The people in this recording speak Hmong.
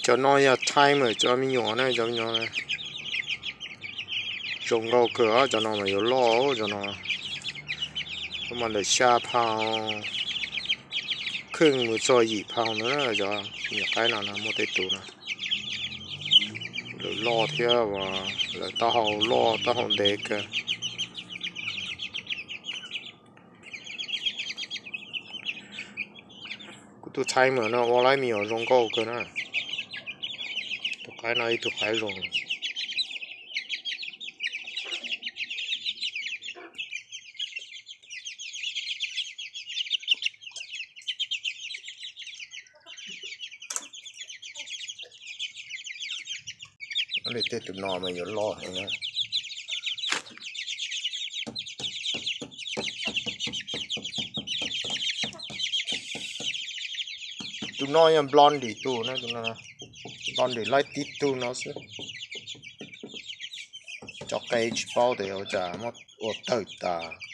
Cov no yog timer, cov me nyuam na, cov me nyuam zoo nkauj kawg, cov no mas yuav loj cov no. Kuv mas ntawm xya pound kheej mus txog yim pound na, cov me nyuam qaib no muaj tej tus no. Lawv loj thiab, lawv taub hau loj taub hau ntev kawg. Kuv tus timer no ua lawv me nyuam zoo nkauj kawg na. Tus qaib no ib tug qaib zoo. Tej tus no mas yuav loj heev na. Tus no yog blonde tus na, blonde laib tib tug no xwb. Cov qe tsis paub tias ua cas muab ua tawg tas.